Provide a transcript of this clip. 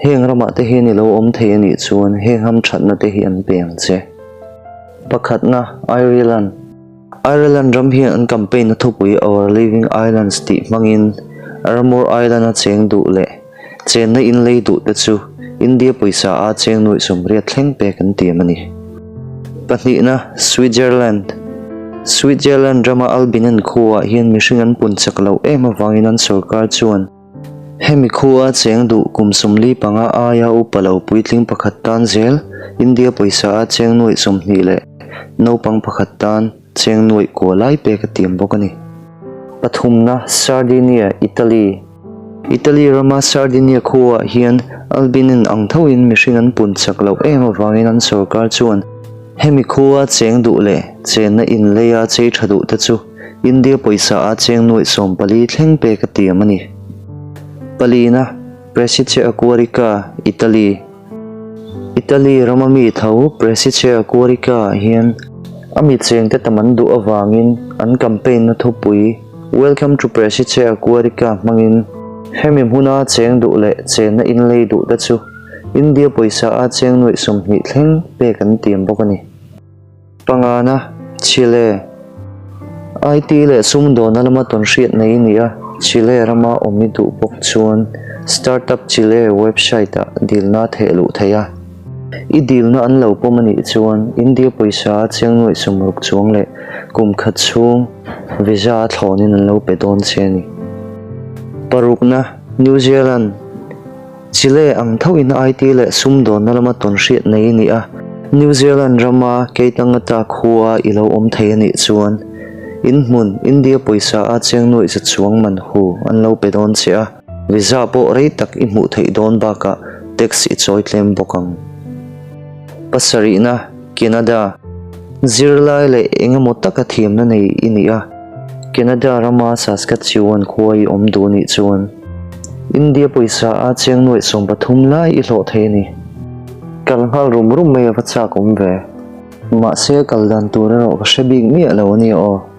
Heng ramah te hian i lo awm thei a nih chuan heng hamthatna te hi an pe ang che. Pakhatna, Ireland. Ireland ram hian an campaign a thupui Our Living Islands tih hmangin Arranmore Island a cheng duh leh chenna in lei duh te chu India pawisa a cheng nuaih 80 thleng pek an tiam a ni. Pahnihna, Switzerland. Switzerland rama Albinen khuaah hian mihring an pun chak loh em avangin an sorkar chuan Hemi khua cheng duh kum 45 aia upa lo puitling pakhat tan zel India pawisa a cheng nuaih 20 leh naupang pakhat tan cheng nuaih kua lai pek a tiam bawk a ni. Pathumna, Sardinia, Italy. Italy rama Sardinia khuaah hian Albinen ang thoin mihring an pun chak loh em avangin an sorkar chuan Hemi khua cheng duh leh chenna in leia chei tha duh te chu India pawisa a cheng nuaih 14 thleng pek a tiam a ni. Palina, Presice Acquarica, Italy. Italy rama mi tho Presice Acquarica ah hian a mi cheng te tam an duh avangin an campaign na thupui Welcome to Presice Acquarica hmangin hemi hmuna cheng duh leh chenna in lei duh te chu India pawisa a cheng nuaih 20 thleng pek an tiam bawk a ni. Pangana, Chile. IT leh sumdawna lama tawn hriat nei a ni a, Chile rama awm i duh bawk chuan Startup Chile website ah dilna a theh luh theih a. I dilna an lo pawm a nih chuan India pawisa a cheng nuaih 60 chuang leh kum khat chhung visa a thlawnin an lo pe dawn che a ni. Parukna, New Zealand. Chile ang thoin IT leh sumdawnna lama tawn hriat nei a ni a, New Zealand rama Keitangata khua i lo awm thei a nih chuan in hmun India pawisa a cheng nuaih za chuang man hu an lo pe dawn che a, visa pawh rei tak i hmuh theih dawn bakah tax i chawi tlem bawk ang. Pasarihna, Canada. Zirlai leh eng emaw taka thiamna nei i ni a, Canada rama Saskatchewan khua i awm duh nih chuan India pawisa a cheng nuaih 13 lai i hlawh thei a ni. Kal nghal rum rum mai a va chak awm ve. Mahse kal dan tur erawh ka hre bik miah lo a nia aw.